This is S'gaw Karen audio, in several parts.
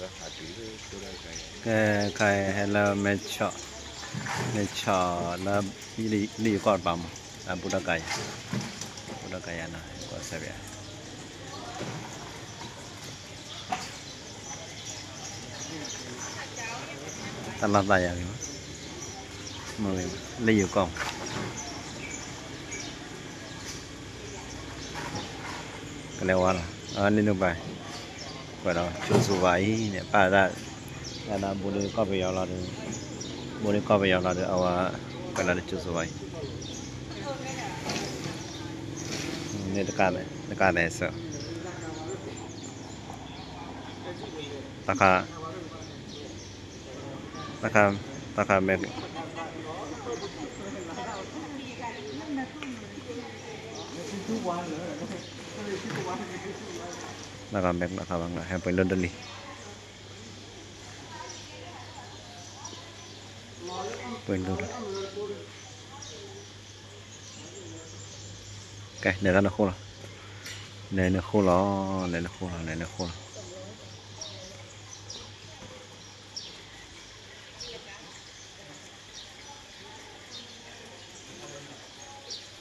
ကဲ ခဲအံၤဟဲလၢမဲဆီး, မဲဆီးလၢ လံာ်ယိၤကီၢ်တပၤမး, အဘူးဒီးကၤယၤ, ဘူးဒီးကၤယၤနီၤ ကွၢ်စဲးဘၣ် တၢ်လီၢ်သးယၤဂ့ၤမး, လံာ်ယိၤကီၢ် ကလဲၤဝါလီၤ, အန့ၣ်နုာ်ဘၣ်, ကွဲးဒီးကၠိစိဝါအံၤန့ၣ် ပၢ်ဒၣ်, ဒၣ်ဘူးလၢကီၢ်ပယီၤလီၤဒီး, ဘူးလၢကီၢ်ပယီၤလီၤဒီး အဝဲ ကွဲးလီၤဒီးကၠိစိဝါအံၤ, န့ၣ်တကးသဲစၢ, တခါ, တခါမဲ တခါမဲ တခါဘၣ် ဟဲပှ့ၤလိၢ်တလံၤ, ပှ့ၤလိၢ်တလံၤ, ကဲ လဲၤလၢနဃိလီၤ, လဲၤနဃိလီၤ, လဲၤနဃိလီၤ, လဲၤနဃိလီၤ. ဒီးထံ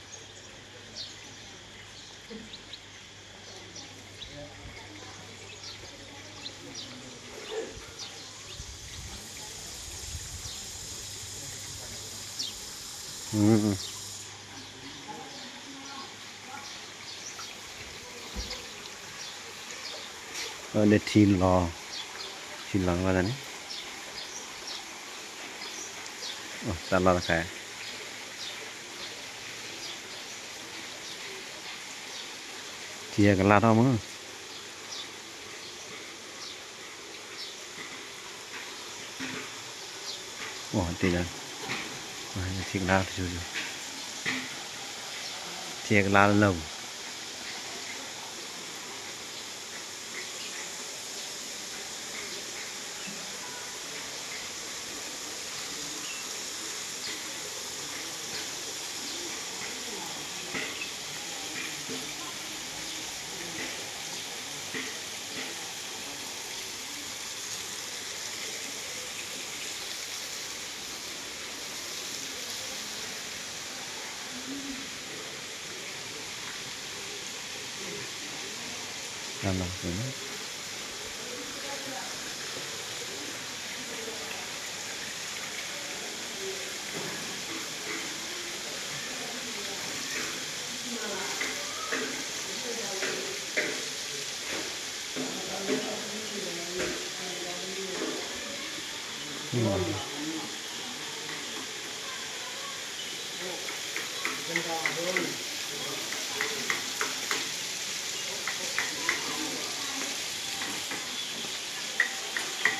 လီၤ, ထံလီၤဝဲဒၣ်န့ၣ်, တၢ်လီၢ်တခါ, ထံကလါထီၣ်မး, အိၣ်တ့ၢ်လၢ, ထံကလါ, ထံကလါလၢပူၤ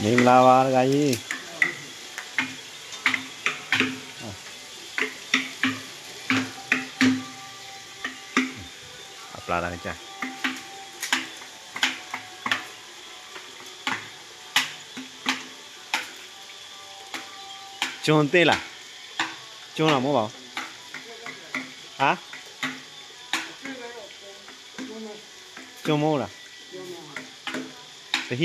မင်္ဂလာပါ တဂၤကြီး, အပျၤတၢ်ကစၢ်, ကၠိသ့ၣ်လၢ်, ကၠိလီၤမိၢ်ဘၣ်, ဟါ, ကၠိမိၢ်လၢ်, ပဟံၣ်, ပဟံၣ် ပဟံၣ်တမ့ၢ်ပ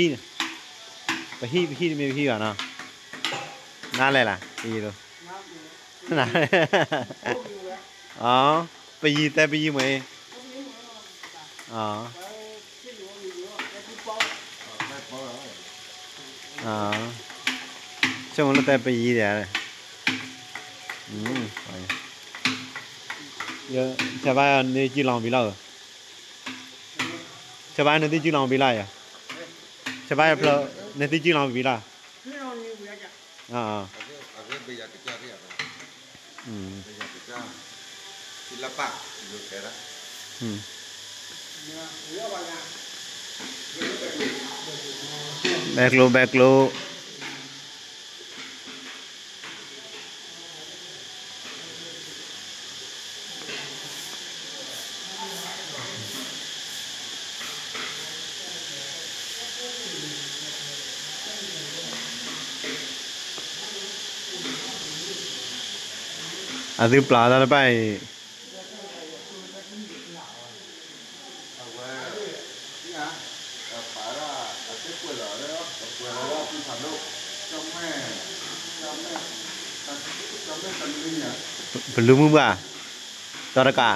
ဟံၣ်ဘၣ်နီၤ, နၤလဲၣ်လၢ် ပယံၤလိၤ ပယံၤတဲပယံၤမ့ၢ်, ဆိကမိၣ်လၢတဲပယံၤဒၣ်, ဆၢဘါန့ၣ် နသုစုလီၤဝံၤလီၤဧါ, ဆၢဘါန့ၣ် နသုစုလီၤဝံၤလီၤဧါ, ဆၢဘါဖျၢၣ် နသုစုလီၤဝံၤလီၤ ဘဲကျိ ဘဲကျိ အသုပျၤတၢ်တဖၣ်အံၤ, အဝဲ, ပာ်ဒၣ် ပလူမုၢ်ဘၣ်, ဒီးတကး,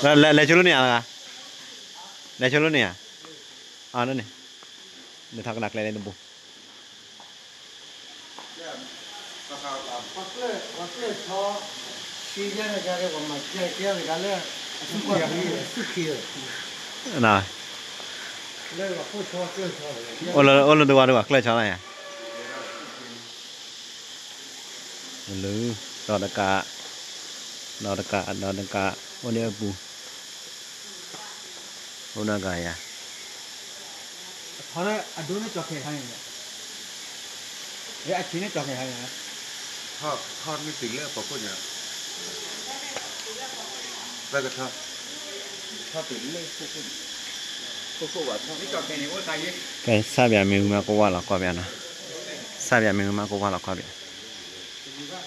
လဲၤဆိလၢန့ၣ်ဧါ, လဲၤဆိလၢန့ၣ်ဧါ, အန့ၣ်, နထီၣ်ကနၣ်ကျဲလၢတဘိ အိၣ်လၢတဝီတဝီကျၢၢ်ဆီလၢ်ယၤ, လၢ, ဒီးတကး, ဒီးတကး, ဒီးတကး, အိၣ်ဒၣ်အပူၤ, အိၣ်ဒၣ်ကယၤ, အဒိန့ၣ်ကၠီခဲခါန့ၣ်, အဆံန့ၣ်ကၠီခဲခါန့ၣ်, ထီၣ်န့ၢ်တုၤလၢဖီခိၣ်ညါ, သၢကထီၣ်, ထီၣ်တုၤလၢဖီခိၣ်, ဖီခိၣ်ဘၣ်ထီၣ်, ကဲ ဆၣ်ပၠးမ့ၢ်ဝံၤမးကဝၢ်လီၤကီၢ်ပၠးနီၤ, ဆၣ်ပၠးမ့ၢ်ဝံၤမးကဝၢ်လီၤကီၢ်ပၠး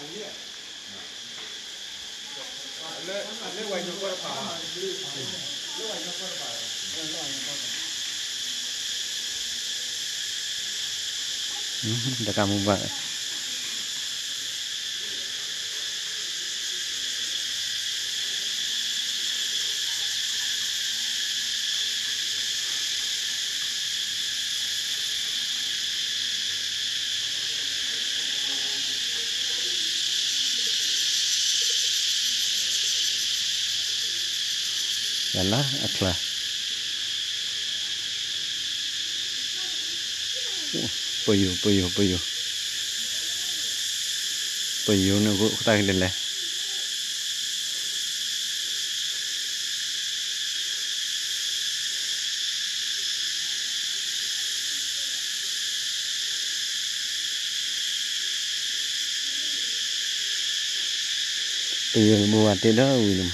တကးမူဘၣ် ယလၢအချၢ, ပယိၤ ပယိၤ ပယိၤ, ပယိၤန့ၣ်အဃိတၢ်ဂ့ၤလဲၣ်လဲၣ် ပယိၤတဘိဝဲတ့ၢ်ဒီးဝံၤန့ၣ်,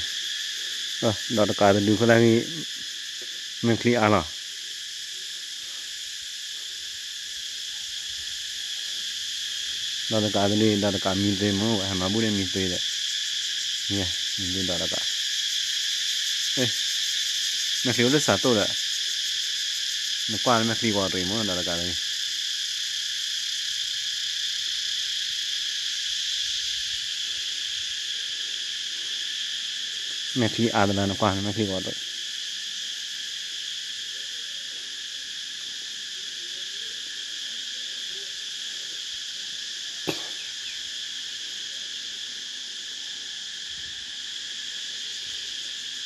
ဒီးတကးတဒုခိၣ်သၣ်ဂံၢ် မဲာ်ချံအါလီၤ, ဒီးတကးတဒု ဒီးတကးမံသွ့မး ဝဲဟဲမၤဘူၣ်န့ၣ်မံသွ့ဒီး, မံသွ့ဒီးတကး, မဲာ်ချံအိၣ်လၢစးတိၣ်ဒီး, နကွၢ်လၢမဲာ်ချံကီးတရံးမး ဒီးတကးတဒု မဲာ်ချံအါတလၢနကွၢ် မဲာ်ချံကီ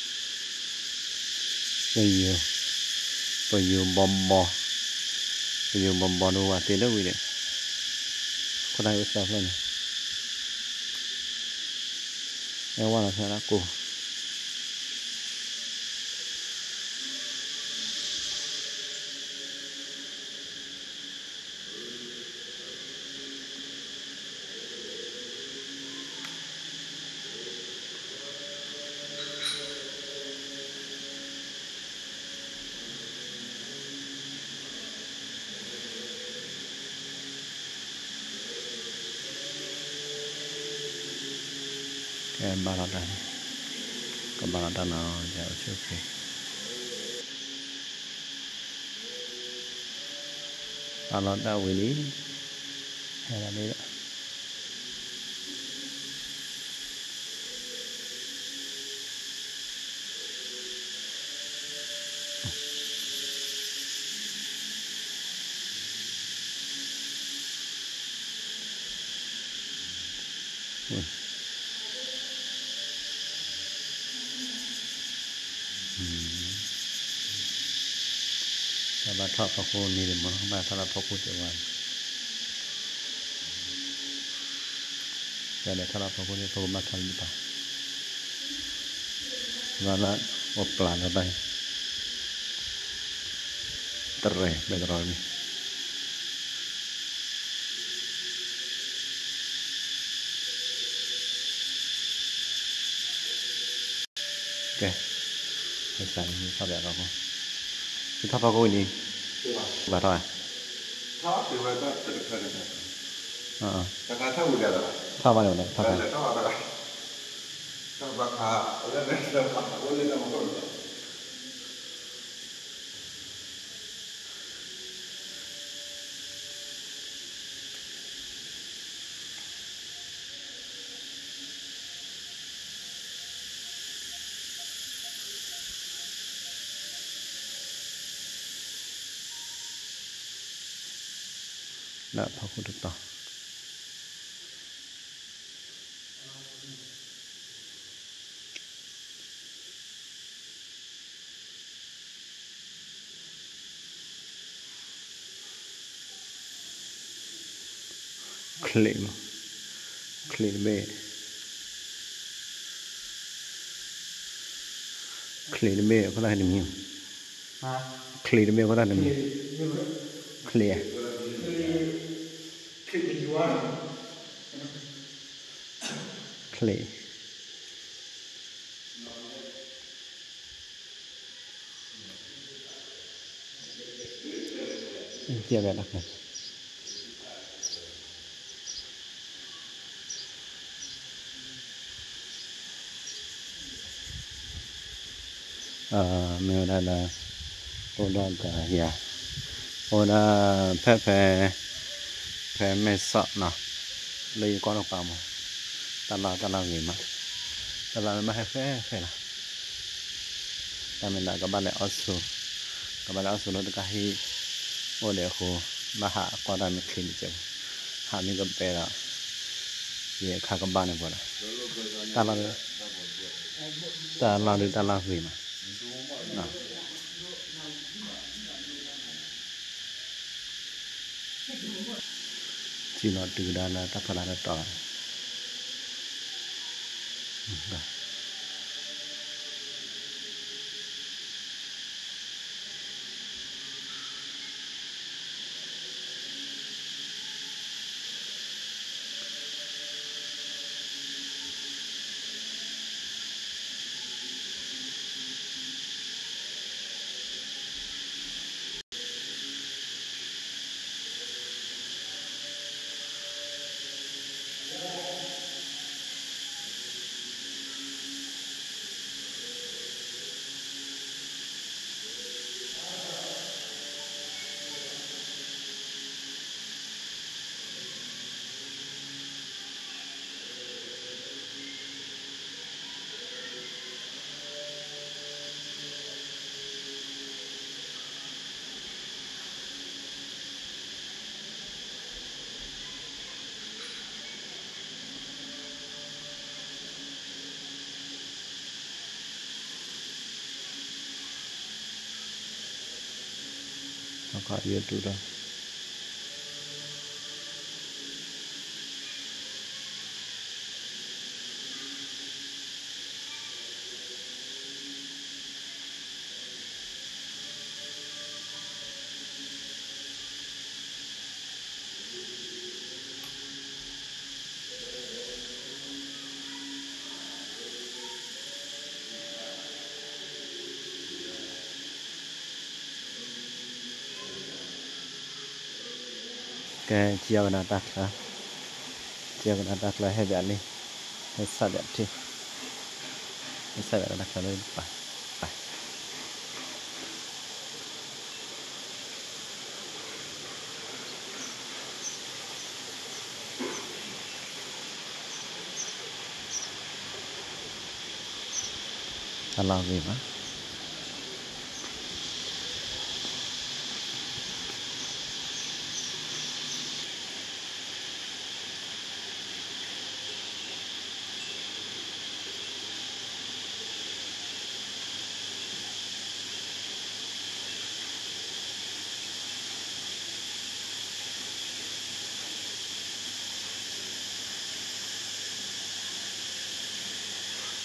းတရံး ပယိၤ, ပယိၤဘီဘီ, ပယိၤဘီဘီတဝဲတ့ၢ်လၢဝံၤဒီး, ခိၣ်တၢ်ဂ့ၢ်စၢဖျၢၣ်န့ၣ်, အဲဝဲလီၤဖဲဒၣ်ကိၢ် ကဲဘၣ်လီၤတၢ်န့ၣ်, ကဘၣ်လီၤတၢ်နီၤ ယအိၣ်ဆူၣ်ချ့, ဘၣ်လီၤတၢ်ဝံၤလံ, ဟဲလီၤလံဒီး ဘၣ်ထီၣ်ဖီခိၣ်န့ၣ်မ့ၢ် ဘၣ်ထီၣ်လၢဖီခိၣ်စ့ၢ်ဝါ, ကဲလဲၤထီၣ်လၢဖီခိၣ်န့ၣ် ဖိကဘၣ်ထီၣ်လၢတပၤ, ဘၣ်လၢအိၣ်ပျၢ်လၢတၢ် တရဲၣ် မဲာ်တရီတမံၤ ကဲ, ကဲစးန့ၣ်ထီၣ်ပၠးဖီခိၣ်, ကထီၣ်ဖီခိၣ်ဝံၤလံ, ဘၣ်ထီၣ်ဧါ, ထီၣ်ဘၣ်န့ၣ်ဝဲန့ၣ် ထီၣ်ခါ, လၢဖီခိၣ်တတီၤ ချံး, ချံးတဘ့ၣ်, ချံးတဘ့ၣ်အခိၣ်သၣ်တမံၤ, ချံးတဘ့ၣ်အခိၣ်သၣ်တမံၤ, ချံး, ချံး, မ့ၢ်ဝဲဒၣ်လၢ အိၣ်ဒီးကယၤ, အိၣ်ဒၣ်ဖဲဖဲ ဖဲမဲၢ်ဆီးနီၤ, လၢယကွၢ်တပၤမး, တၢ်လီၢ်တၢ်လီၢ်ဂ့ၤမး, တၢ်လီၢ်မ့ၢ်ဟဲဃဲဃဲလီၤ, တၢ်မ့ၢ်လၢကဘၣ်လဲၤအီၣ်ဆိ, ကဘၣ်လဲၤအီၣ်ဆိလၢတကးဟံၣ်, အိၣ်ဒံးအဃိ, ဘၣ်ဟးကွၢ်တၢ်မ့ၢ်ချံးန့ၣ်ကဲ, ဟးမ့ၢ်ကပဲဒီး, ယခါကဘၣ်န့ၣ်ပှၤဒီး, တၢ်လီၢ် တၢ်လီၢ်ဒုးတၢ်လီၢ်ဂ့ၤမး, စံၣ်လီၤတုၤကဒါလၢတၢ်ဖီလာ်တတီၤလီၤ. ကဲ ကံၢ်ဝဲဒၣ်တၢ်ချၢ, ကံၢ်ဝဲဒၣ်တၢ်ချၢ ဟဲဘၣ်လံ, ဟဲဆၣ်ဘၣ်ထံ, ဟဲဆၣ်ဘၣ်တၢ်ချၢလၢပၢ်, ပၢ် တၢ်လီၢ်ဂ့ၤမး.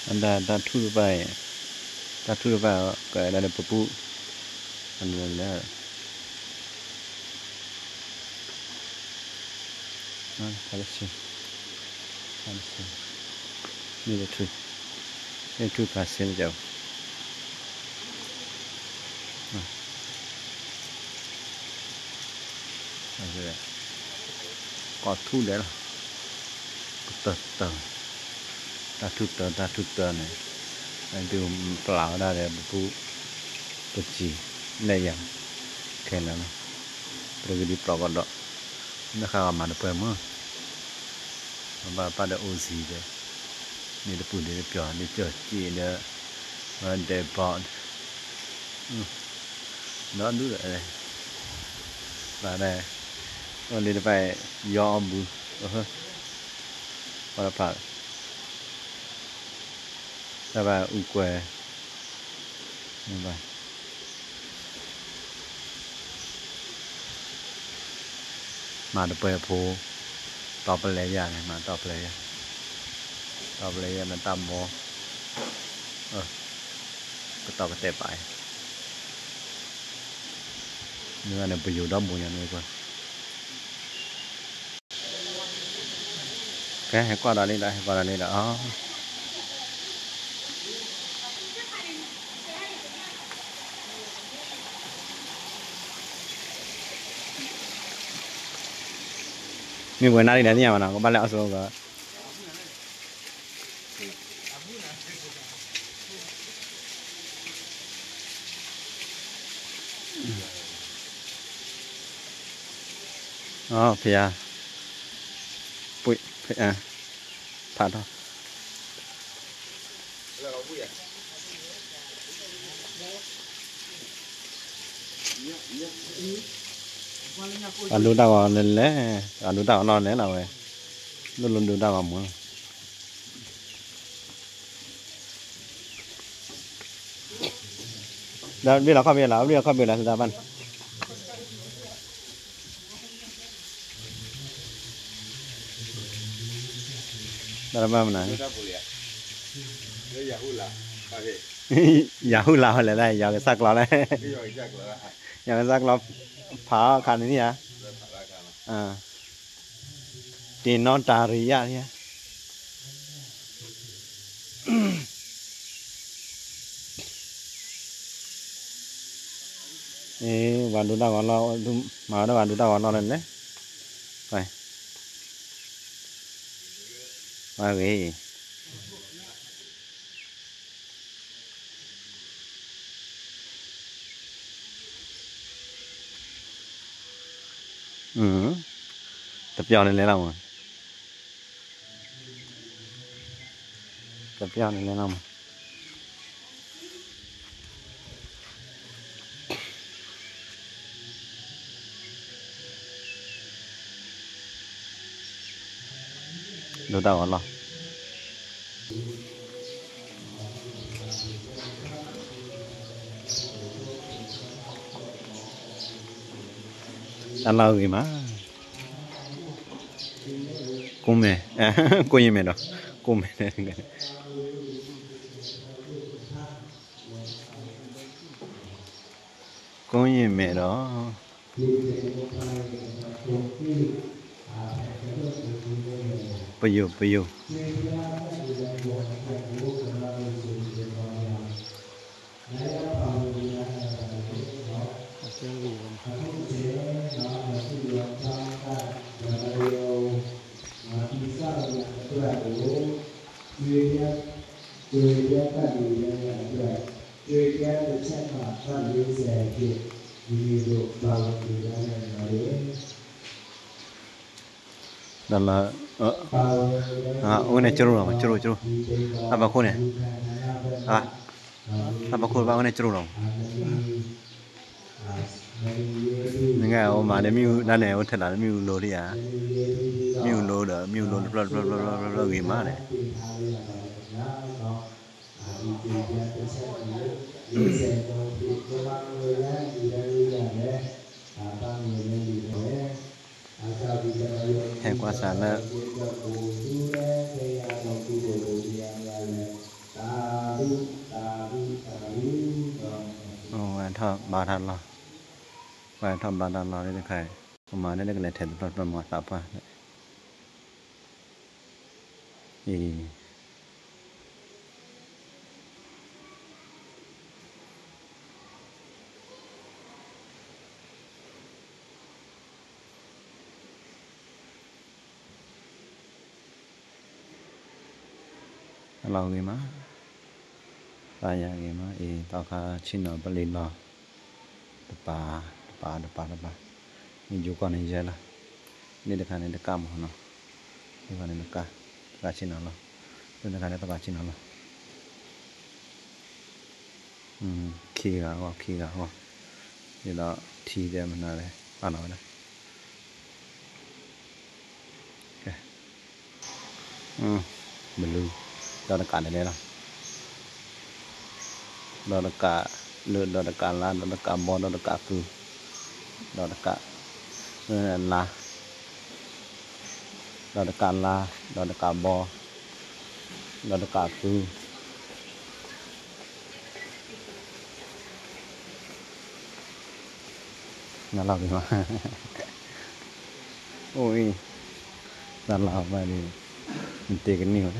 အဒၣ်တၢ်ထူၣ်တဖၣ်, တၢ်ထူၣ်တဖၣ် ကဲဒၣ်လၢပပူၤ, လၢ မ့ၢ်တထူၣ်, မ့ၢ်တထူၣ်ဖးဆ့န့ၣ်ကဲ, ကိးထူၣ်ဒဲးလီၤ, ကတၢၢ်တၢၢ်, တၢ်ထူၣ်တၢၢ် တၢ်ထူၣ်တၢၢ်န့ၣ်, ဒုးပျၢ်ဝဲဒၣ်ဒီးပပူၤ, ပစံၤ, နဲၣ်ယၤ, ခဲလၢာ်လီၤ, ပတဂ့ၤဒ်ပျီကဒီး, နဃၣ်ဂီၤမၤတပှဲၤမး, ဘၣ်ပၢ်ဒီးအိၣ်စံၤဒီး, န့ၣ်တပူၤဒ်ပျီဒ်ကၠီၣ်စံၣ်ဒီး, ဝဲဒဲးဘီ ဒီဒူၣ်ဒီး, ဘၣ်ဒဲး, အိၣ်လံတဖၣ်, ယီအီၣ်ဘု, ပှၤတဖၣ်, တၢ်ဘၣ်အူကွဲၤ, မၤတပှဲၤဖိ, တီပလဲယၤန့ၣ် မၤတီပလဲယၤ, တီပလဲယၤန့ၣ်တၢ်ဘီ, ကတီၤကတဲာ်ပာ်အံၤ, မ့ၢ်န့ၣ် ပယိၤဒီဘိညါန့ၣ်, ကဲ ဟဲကွၢ်ဒီးလံဒီး ဟဲကွၢ်ဒီးလံဒီး, မ့ၢ်ပှဲၤနၣ်ရံၣ်ဒီးသ့ၣ်ညါဘၣ်နီၤ ကဘၣ်လဲၤအီၣ်ဆိက ဖယါ, ဖးထီၣ်, ပှၤဒိတၢ်ဂီၤလဲၣ်လဲၣ်, ပှၤဒိတၢ်ဂီၤလီၢ်လဲၣ်လီၤဝဲ, လိၣ်လိၣ်ဒိတၢ်ဂီၤမူလီၤ. ဒီးဘျ့ၣ်လီၤခီၣ်ဘ့ၣ်လီၤ, ဘျ့ၣ်လီၤခီၣ်ဘ့ၣ်လီၤ သတးဘၣ်န့ၣ်, တၢ်တဘၣ်မနုၤ, ယၤဟူလၢ်ခီၣ်လဲၣ်လဲၣ်, ယၤကစၢ်ကျီလဲၣ်, ယၤကစၢ်ကျီ, ဖးခါန့ၣ်ဧါ, တ့ၢ်နီတၢ်ရံၣ်ယါ, ပှၤဒိတၢ်ဂီၤလီၢ်, မၤဝဲဒၣ်ပှၤဒိတၢ်ဂီၤလီၢ်လဲၣ်လဲၣ်, ပှၤဂ့ၤ တပျီန့ၣ်လဲၤလီၤမး, တပျီန့ၣ်လဲၤလီၤမး, ဒိတၢ်ဂီၤလီၢ် တၢ်လီၢ်ဂ့ၤမး, ကိးမဲာ်, ကိးယံၤမဲာ်ဒီး, ကိးမဲာ်, ကိးယံၤမဲာ်ဒီး, ပယိၤ ပယိၤ ဒီးလၢ အဝဲန့ၣ်ကရူၢ်လီၤ, ကရူၢ် ကရူၢ်, တၢ်ဖီခိၣ်န့ၣ်, တၢ်ဖီခိၣ်ဘၣ် အဝဲန့ၣ်ကရူၢ်လီၤ, နကအိၣ်မးဒီး မ့ၣ်အူဒၣ်န့ၣ် အိၣ်ထဲလီၤ မ့ၣ်အူလိၤလံဧါ, မ့ၣ်အူလိၤဒီး မ့ၣ်အူလိၤတဖျၢၣ်တဖျၢၣ်တဖျၢၣ်တဖျၢၣ် ဂ့ၤမးန့ၣ် ဟဲကွၢ်စးလၢ ဝဲထီၣ်ဘါထီၣ်လီၢ်, ဝဲထီၣ်ဘါထီၣ်လီၢ်လၢတခါအံၤ, ပမၤန့ၣ်လၢကလဲၤထဲတဖျၢၣ်တဖျၢၣ်မၤသးပှၢ်, အံၤ လီၤဂ့ၤမး, သးယၤဂ့ၤမးအံၤ သီခါဆ့ၣ်နီၤပလံၤလီၤ, တပၤ, တပၤ, တပၤ, တပၤ, မ့ၢ်ယိၤကီၢ်န့ၣ်ယဲလီၤ, လ့တခါန့ၣ်တကးမးနီၤ, လ့တခါန့ၣ်တကး, သီခါဆ့ၣ်နီၤလီၤ, လ့တခါန့ၣ်သီခါဆ့ၣ်နီၤလီၤ, ခံဂၤဂီၢ် ခံဂၤဂီၢ်, ဒ်သိးထံတဲမနုၤလဲၣ် ပာ်လီၤဝဲဒၣ် ကဲ, ဘလူး, ဒီးတကးလဲၤလဲၤလီၤ, ဒီးတကးလၢ ဒီးတကးလါ ဒီးတကးဘီ ဒီးတကးသူ, ဒီးတကးလါ, ဒီးတကးလါ, ဒီးတကးဘီ, ဒီးတကးသူ နလီၤက့ၤမး, အိၣ်အံၤ, တၢ်လီၤဘၣ်ဒီး, နတဲကန့ၢ်ဝဲ,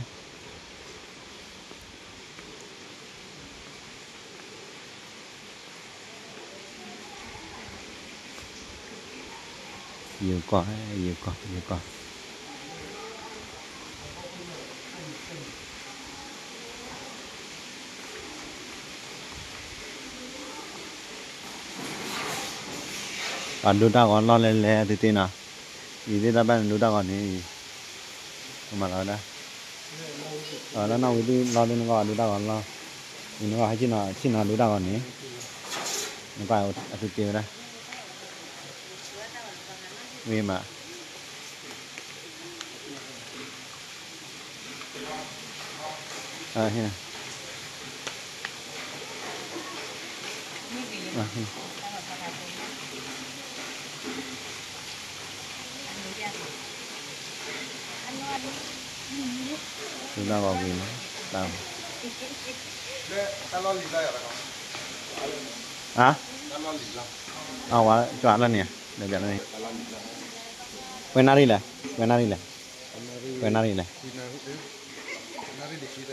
ယိၤကီၢ်, ယိၤကီၢ်, ယိၤကီၢ် ပှၤဒိတၢ်ဂီၤလီၢ်လဲၤလဲၤသုသ့ၣ်နီၤ, အံၤသ့ၣ်တၢ်ဘၣ်န့ၣ်ဒိတၢ်ဂီၤန့ၣ်, မၤလီၤဝဲဒၣ်, လၢနီၢ်ဝံၤသုလီၤသုနကီၢ်ဒိတၢ်ဂီၤလီၢ်, နကီၢ်ဟဲဆ့ၣ်နီၤဒိတၢ်ဂီၤန့ၣ်, နကွၢ်အသုသ့ဝဲဒၣ်, မ့ၢ်မး ဒိတၢ်ဂီၤဝံၤမး, တၢ်, ဟါ, အဝဲကၠီလၢန့ၣ်, လၢန့ၣ်, ဝဲနၣ်ရံၣ်လဲၣ်, ဝဲနၣ်ရံၣ်လဲၣ်, ဝဲနၣ်ရံၣ်လဲၣ် ထီၣ်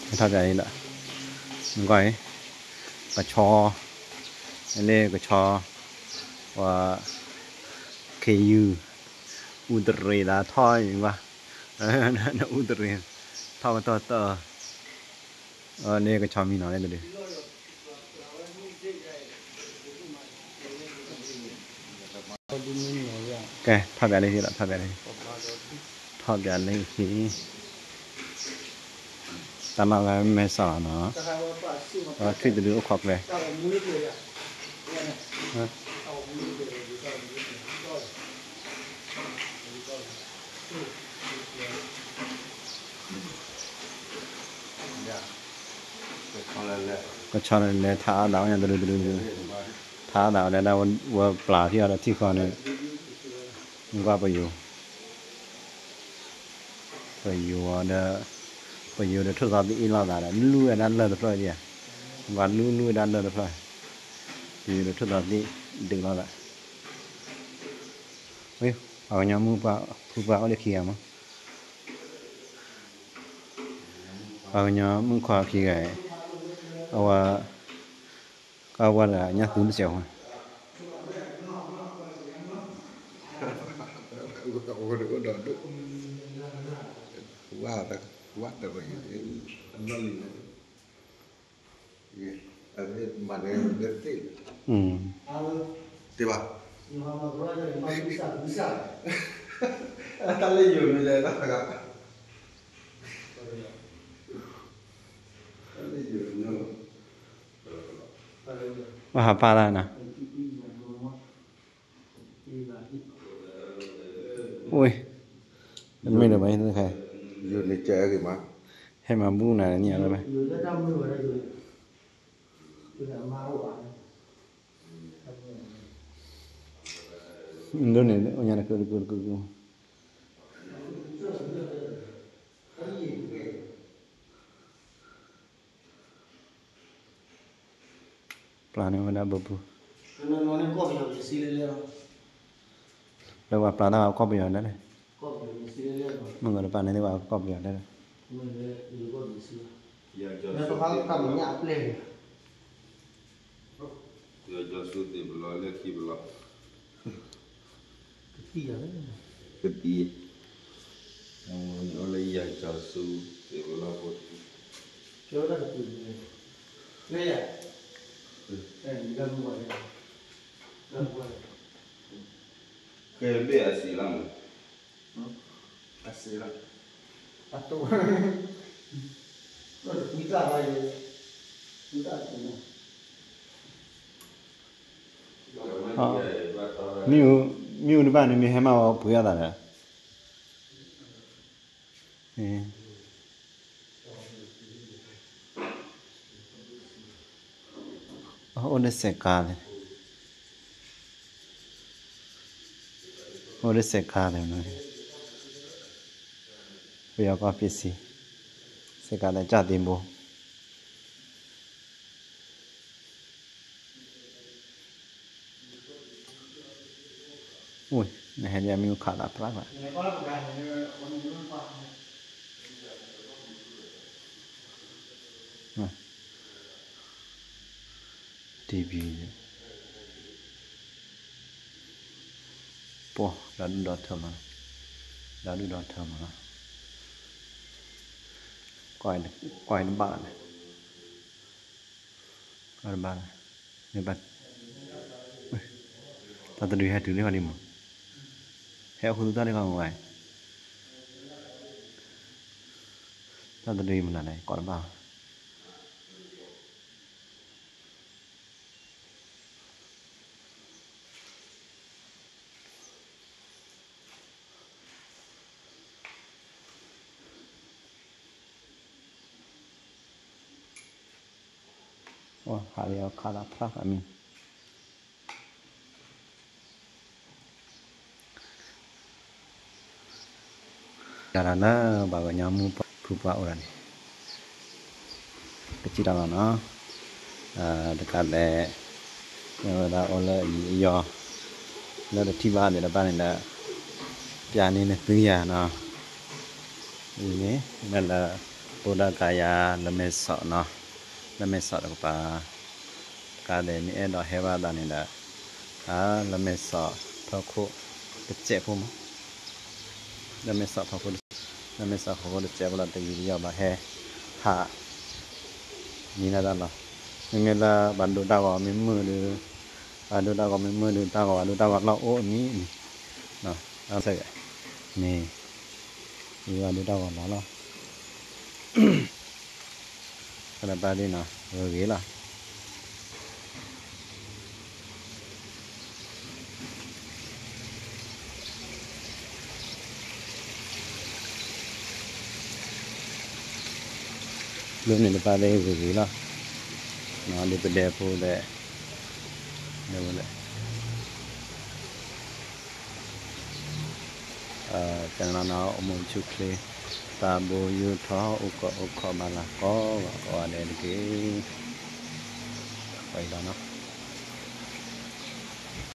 ပၠးအံၤလီၤ, နကွၢ်အံၤ, ကဆီ, လၢကဆီ, ပှၤ, ခ့ယုၢ်, အူတရံးသးထီၣ်အံၤကွၢ်, အူတရံး, ထီၣ်ကတီၢ်တၢၢ်, လၢကဆီမံနီၤလၢတဒု ကဲ, ထီၣ်ပၠးလၢဟံၣ်, ထီၣ်ပၠးလၢဟံၣ်, ထီၣ်ပၠးလၢဟံၣ်, တၢ်လီၢ်လၢမဲာ်ဆှးလီၤနီၤ, ထွံၣ်တဒုအိၣ်ခိးကျဲ, ကဆီလဲၤလဲၤထါအါဒၣ်ဝဲညါတဒုတဒုတဒု, ထါအါဒၣ်ဝဲဒၣ်ဝဲပျၢ်ထံၣ်အီၤဒီးထံၣ်ဃီန့ၣ်, ကွၢ်ပယိၤ, ပယိၤဒီး, ပယိၤဒီးထိၣ်သီသံအ့ၣ်လိာ်သးဒီး လူဝဲဒၣ်လၢၢ်တဖျၢၣ်ဒံးဧါ, ကွၢ်လူလူဝဲဒၣ်လၢၢ်တဖျၢၣ်, ပယိၤဒီးထိၣ်သီသံဒုးလိာ်သး, ပှၤကညီမုၣ်ပှၢ်ဖုပှၢ်အိၣ်လၢခံဂၤမး ပှၤကညီမုၣ်ခွါခံဂၤအံၤ, အဝဲ, ကဝဲဒၣ်ညၣ်သူတစဲးဖိ, ဝဲတရံး, တ့ဘၣ်, တၢ်လၢယိၤမ့ၢ်လဲၣ်တၢ်တဂၤ ဘၣ်ဟးပာ်တၢ်နၤ, အိၣ်, တမ့ၢ်ဒီးဘၣ်, ယိၤန့ၣ်ကဲဂ့ၤမး, ဟဲမၤဘူၣ်နၤန့ၣ်လီၤ, ဒိၣ်န့ၣ်အိၣ်ညါတကုာ်တကုာ်တကုာ်တကုာ် ပျၢ်န့ၢ်ဝဲဒၣ်ဘိပူၤ, လၢပှၤပျၢ်တၢ်ဝဲကီၢ်ပယီၤဒၣ်လဲၣ်, မုၢ်ဂီၤတပာ်န့ၢ်သ့ၣ်ပှၤကီၢ်ပယီၤဒၣ်လဲၣ်, လၢပှၤပျၢ်မညၣ်အပျဲၢ်န့ၣ် ယကၠီၤစူသ့ၣ်ပလီၢ်လၢခံပလီၢ်, ကသံၣ်, အိၣ်လၢယကၠီၤစူသ့ၣ်ပလီၢ်ဖိ, ကဲဝဲဒၣ်ကတုၤန့ၣ်, လၢယၤ, ကဲဘ့ၣ်အစံး, အစံးလီၤ, အတိၢ်, ဝံသးဘၣ်ယဲ, ဝံသးတုၤန့ၣ်, မ့ၣ်အူတဘၣ်န့ၣ် မ့ၢ်ဟဲမးဝဲပှ့ၤအသးဒီး, အိၣ်လၢစဲးကါန့ၣ်, အိၣ်လၢစဲးကါန့ၣ်, ပယီၤကီၢ်ပ့ၢ်စံ, စဲးကါလၢကၠၢ်သ့ဘိ အိၣ်, နဟဲဒ်အမ့ၢ်ခးသးဖျါဖျါ, တံၤဘံၤ, ပှၤ ဒီဒူၣ်ဒီထၢမး, ဒီဒူၣ်ဒီထၢမးလီၤ, ကွၢ်တဘၣ်လီၤန့ၣ်, ကွၢ်တဘၣ်လီၤ, မ့ၢ်ဘၣ်, တၢ်တဒုဟဲတုၤလၢဃီဒံးမး, ဟဲအိၣ်ဃုသူတၢ်လၢဃီမးဝဲ, တၢ်တဒုမနုၤလဲၣ် ကွၢ်တဘၣ် ဟးလီၤခးလီၤဖျါဃာ်မံၤ တၢ်လၢပှၤကညီမုၢ်ဖုပှၢ်အိၣ်ဒီးန့ၣ် ကစံးတၢ်လီၤနီၤ, တကးဒံး မ့ၢ်ဝဲဒၣ်အိၣ်လၢအယံၤအယီၤ လၢတထံၣ်ဘၣ်ဒံးတဘၣ်န့ၣ်ဒီး ပျးန့ၢ်နသုယၤနီၤ, အံၤန့ၣ် လၢလၢ အိၣ်ဒၣ်ကယၤလၢမဲာ်စီၣ်နီၤ, လၢမဲာ်စီၣ်တကပၤ တကးဒံးမ့ၢ်အဲၣ်ဒိးဟဲဘၣ်သးန့ၣ်ဒီး လၢမဲာ်စီၣ်ဖီခိၣ်တစဲးဖိမး, လၢမဲာ်စီၣ်ဖီခိၣ်, လၢမဲာ်စီၣ်ဖီခိၣ်တစဲးဖိလီၤ တယံၤတယီၤဘၣ်ဟဲ ဟး မံၤလၢတၢ်လီၤ, မ့မ့ၢ်လၢဘၣ်ဒိတၢ်ဂီၤမ့ၢ်မုာ်ဒီး, ဘၣ်ဒိတၢ်ဂီၤမ့ၢ်မုာ်ဒီး တၢ်ဂီၤဘၣ်ဒိတၢ်ဂီၤလီၢ်အိၣ်အမံၤန့ၣ်, မ့ၢ် ယဘၣ်ဒိတၢ်ဂီၤလီၢ်လီၤ ကလၢဘၣ်ဒ်နီၤ ဂ့ၤဂ့ၤလီၤ. လၢန့ၣ်တပၣ်လၢဂ့ၤဂ့ၤလီၤ. ဒ်ပဒဲဖိဒီး လၢဝဲလဲၣ် ကနနီၤ အိၣ်မူဆူၣ်ချ့ သးဘိယူၢ်ထီၣ် အိၣ်ကီးအိၣ်ခီၣ်ဘၣ်လၢကိးဂၤကိးဂၤဒဲးတက့ၢ်. ပှၤအံၤလီၤနီၤ